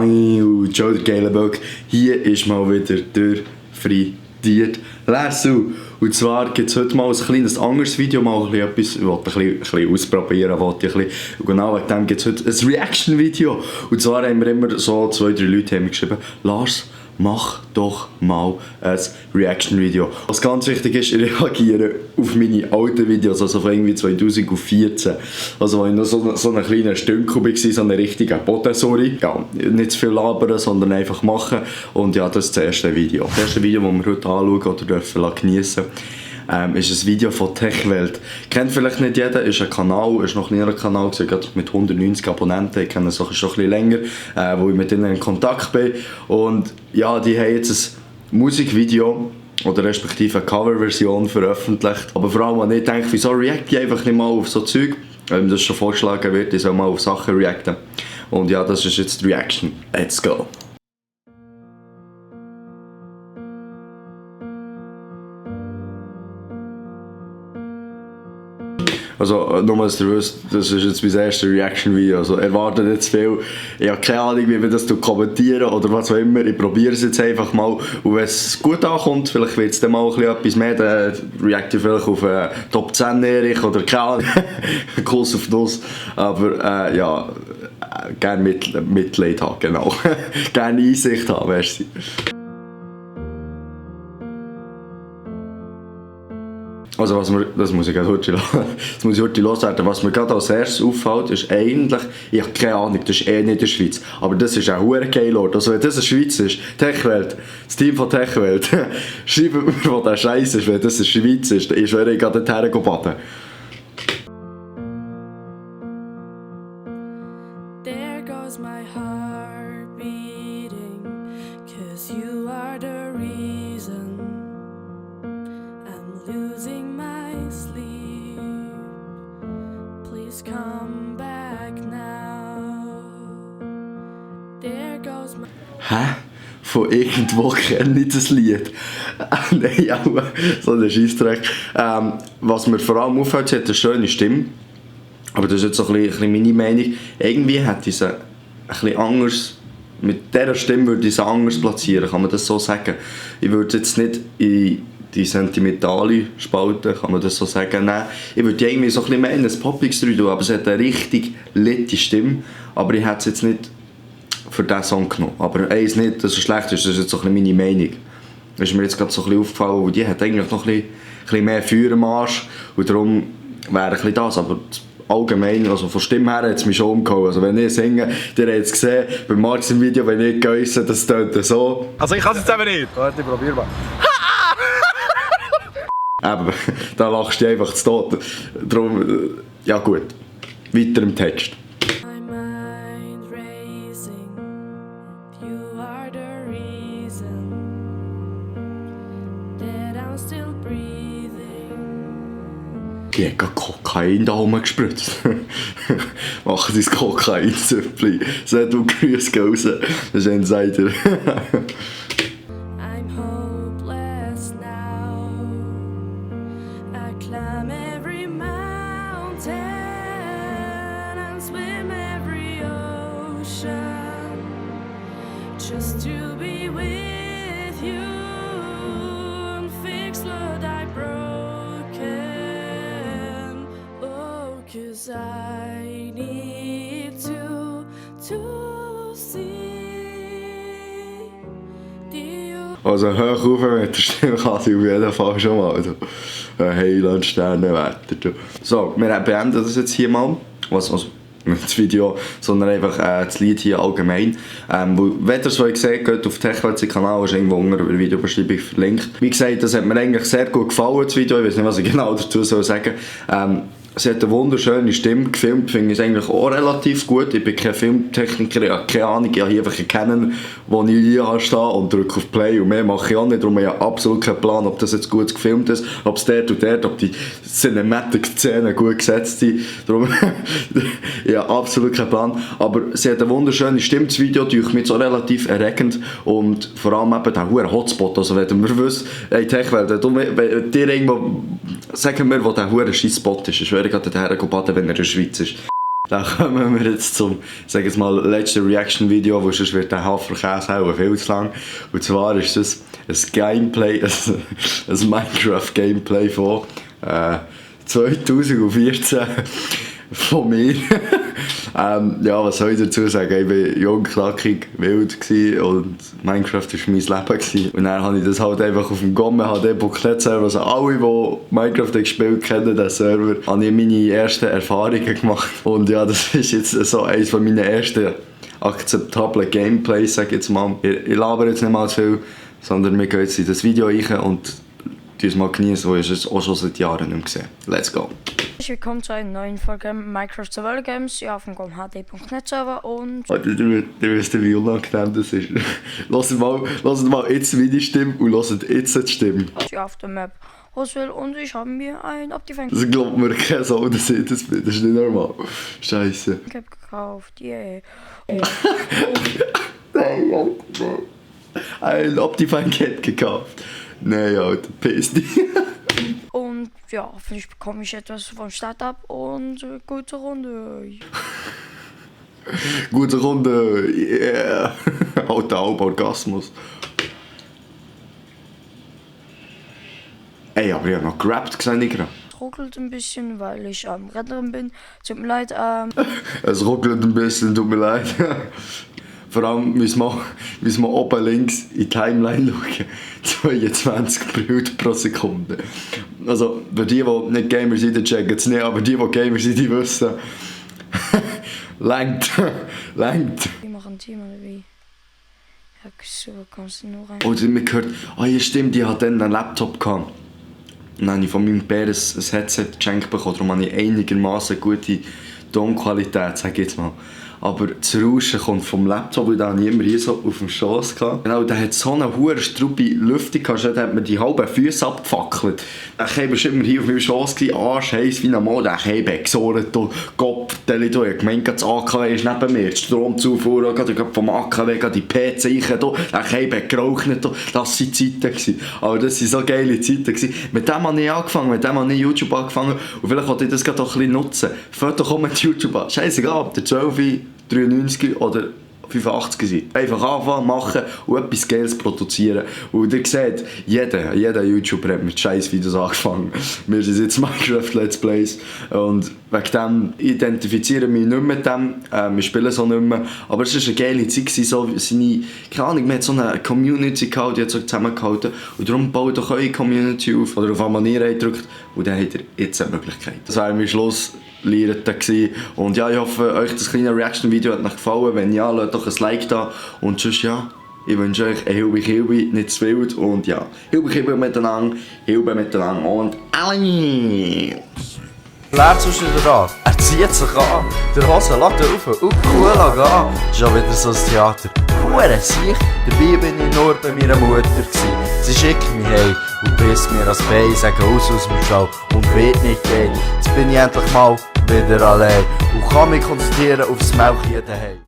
Dani und Joe der geile Bock. Hier ist mal wieder der frittiert Lersu. Und zwar gibt es heute mal ein kleines anderes Video, mal etwas, ich wollte ein bisschen ausprobieren, und genau wegen dem gibt es heute ein Reaction-Video. Und zwar haben wir immer so 2-3 Leute haben geschrieben, Lars, mach doch mal ein Reaction-Video. Was ganz wichtig ist, ich reagiere auf meine alten Videos, also von irgendwie 2014. Also wo ich noch so einen kleinen Stünkel war, so einen richtigen Boden, ja, nicht zu viel labern, sondern einfach machen. Und ja, das ist das erste Video. Das erste Video, das wir heute anschauen oder dürfen geniessen. Ist ein Video von Techwelt. Kennt vielleicht nicht jeder, ist ein Kanal, ist noch ein kleinerer Kanal, mit 190 Abonnenten. Ich kenne es schon ein bisschen länger, wo ich mit ihnen in Kontakt bin. Und ja, die haben jetzt ein Musikvideo oder respektive eine Coverversion veröffentlicht. Aber vor allem, wenn ich denke, wieso react ich einfach nicht mal auf so Zeug, weil mir das schon vorgeschlagen wird, ich soll mal auf Sachen reacten. Und ja, das ist jetzt die Reaction. Let's go! Also, nur dass ihr wisst, das ist jetzt mein erstes Reaction-Video. Also, erwartet jetzt viel. Ich habe keine Ahnung, wie wir das kommentieren oder was auch immer. Ich probiere es jetzt einfach mal. Und wenn es gut ankommt, vielleicht wird es dann mal etwas mehr. Dann reacte ich vielleicht auf Top 10 Erich oder keine Ahnung. Kuss auf Nuss. Aber ja, gerne Mitleid haben, genau. Gerne Einsicht haben, merci. Also das muss ich heute loswerden. Was mir gerade als erstes auffällt, ist eigentlich, ich habe keine Ahnung, das ist nicht in der Schweiz, aber das ist ein verdammt geil Ort. Also wenn das in der Schweiz ist, Techwelt, das Team von Techwelt, schreibt mir, wo der Scheiß ist, wenn das in der Schweiz ist, ich schwöre, ich gehe dorthin baden. There goes my heart beating, 'cause you are the reason I'm losing my sleep. Please come back now. There goes my... Hä? Von irgendwo kenne ich das Lied. Nein, aber so ein Scheissdreck. Was mir vor allem auffällt, sie hat eine schöne Stimme. Aber das ist jetzt so ein bisschen meine Meinung. Irgendwie hätte ich sie ein bisschen anders... Mit dieser Stimme würde ich sie anders platzieren, kann man das so sagen. Ich würde jetzt nicht in die sentimentale Spalte, kann man das so sagen. Nein, ich würde irgendwie so ein bisschen mehr in ein Poppiges tun, aber sie hat eine richtig litte Stimme. Aber ich hätte es jetzt nicht für diesen Song genommen. Aber eins nicht, dass es schlecht ist, das ist jetzt so ein bisschen meine Meinung. Das ist mir jetzt gerade so ein bisschen aufgefallen, weil die hat eigentlich noch ein bisschen mehr Feuer im Arsch. Und darum wäre ein bisschen das. Aber allgemein, also von Stimme her hat es mich schon umgehauen. Also wenn ich singe, ihr habt es gesehen, bei Marx im Video, wenn ich geäussert, das tönt so. Also ich kann es jetzt eben nicht. Warte, ich probiere mal. Eben, da lachst du einfach zu Tod. Darum, ja gut, weiter im Text. My mind racing, you are the reason that I'm still breathing. Die hat gerade Kokain da rumgespritzt. Mach dein Kokain-Süppli. Sag du Grüße raus. Das ist ein Insider. I'm hopeless now. I climb every mountain and swim every ocean just to be with you and fix what I broken. Oh, 'cause I need to see. Also hoch auf mit der Stimme kann sie auf jeden Fall schon mal. Also, Heiland-Sternenwetter. So, wir beenden das jetzt hier mal. Also nicht das Video, sondern einfach das Lied hier allgemein. Wenn ihr es gesehen habt, geht auf Techwelt Kanal, ist irgendwo unter der Videobeschreibung verlinkt. Wie gesagt, das hat mir eigentlich sehr gut gefallen, das Video. Ich weiß nicht, was ich genau dazu sagen soll. Sie hat eine wunderschöne Stimme, gefilmt finde ich es eigentlich auch relativ gut. Ich bin kein Filmtechniker, ich habe keine Ahnung, ich habe hier einfach einen Canon, wo ich hier stehe und drücke auf Play und mehr mache ich auch nicht. Darum habe ich absolut keinen Plan, ob das jetzt gut gefilmt ist, ob es dort und dort, ob die Cinematic-Szenen gut gesetzt sind. Darum ich habe absolut keinen Plan. Aber sie hat eine wunderschöne Stimme, das Video ist mir so relativ erregend und vor allem eben der hohe Hotspot. Also wenn wir wissen, hey Techwelt, wenn dir irgendwo sagen wir, wo der hohe Scheissspot ist, ich werde gerade dorthin baden, wenn er in der Schweiz ist. Dann kommen wir jetzt zum, sag jetzt mal, letzten Reaction-Video, wo sonst wird der Haferkäse auch viel zu lang. Und zwar ist das ein Gameplay, ein Minecraft-Gameplay von 2014 von mir. Ja, was soll ich dazu sagen? Ich war jung, knackig, wild und Minecraft war mein Leben gewesen. Und dann habe ich das halt einfach auf dem Gomme HD.net-Server, also alle, die Minecraft gespielt kennen, den Server, habe ich meine ersten Erfahrungen gemacht. Und ja, das ist jetzt so eines von meinen ersten akzeptablen Gameplays, sag ich jetzt mal. Ich labere jetzt nicht mal zu viel, sondern wir gehen jetzt in das Video rein und uns mal genießen, wo ich es auch schon seit Jahren nicht mehr gesehen. Let's go! Willkommen zu einer neuen Folge Minecraft Survival Games, ja, auf dem HD.net Server und... Du wisst, wie unangenehm das ist. Hört mal jetzt meine Stimme und hört jetzt die Stimme. Ja, auf der Map Roswell und ich habe mir ein Optifine Das glaubt mir kein Sau, dass ich das bin. Das ist nicht normal. Scheiße. gekauft, yeah. Nein, Alter. Ein Optifine Cat gekauft. Nein, Alter, piss dich. Und ja, hoffentlich bekomme ich etwas vom Startup und gute Runde. Gute Runde, yeah. Alter, Orgasmus. Ey, aber ich habe noch gerappt, gesehen ich gerade. Es ruckelt ein bisschen, weil ich am Rennen bin. Tut mir leid, Es ruckelt ein bisschen, tut mir leid. Vor allem müssen wir oben links in die Timeline schauen. 22 Bilder pro Sekunde. Also, für die nicht Gamer sind, die checken es nicht, aber die Gamer sind, die wissen. Langt. wir machen ein Team oder wie? Ja, so kommst du nur rein. Oder mir gehört, ja stimmt, ich hatte dann einen Laptop gehabt. Und dann habe ich von meinem Bär ein Headset geschenkt bekommen, darum habe ich einigermaßen gute Tonqualität, sage ich jetzt mal. Aber das Rauschen kommt vom Laptop, weil da habe ich immer hier so auf dem Schoss gehabt. Genau, der hat so eine hohe Strube Lüftung gehabt, da hat mir die halben Füße abgefackelt. Der Käber war immer hier auf meinem Schoss, arschheiss wie ein Mann. Der Käber hat gesorgt, Kopf, ich habe gemeint, das AKW ist neben mir, die Stromzufuhr, vom AKW, die PC rein, der Käber hat geraucht, das waren Zeiten. Aber das waren so geile Zeiten. Mit dem habe ich angefangen, mit dem habe ich YouTube angefangen und vielleicht wollte ich das gerade auch ein bisschen nutzen. Fällt doch mit YouTube an, scheissegal, ob der 12, 93 oder 85 sind. Einfach anfangen, machen und etwas Geiles produzieren. Und ihr seht, jeder YouTuber hat mit scheiß Videos angefangen. Wir sind jetzt Minecraft Let's Plays und wegen dem identifizieren wir mich nicht mit dem. Wir spielen so nicht mehr. Aber es war eine geile Zeit, so keine Ahnung, wir hatten so eine Community gehabt, die hat so zusammengehalten. Und darum baut doch eure Community auf oder auf Abonnieren eindrückt und dann habt ihr jetzt eine Möglichkeit. Das wäre mein Schluss. Und ja, ich hoffe, euch das kleine Reaction-Video hat euch gefallen. Wenn ja, lasst doch ein Like da. Und sonst ja, ich wünsche euch ein Hilbi, nicht zu wild. Und ja, Hilbi miteinander und alle. Lehrt sonst wieder an. Er zieht sich an. Der Hose lässt er auf und cool gehen. Das ist schon wieder so ein Theater. Hure sich. Dabei bin ich nur bei meiner Mutter gsi. Sie schickt mich heim und pisst mir ans Bein, sagt aus dem Stall und wird nicht geil. Jetzt bin ich endlich mal wieder allein und kann mich konzentrieren aufs Melkchen daheim.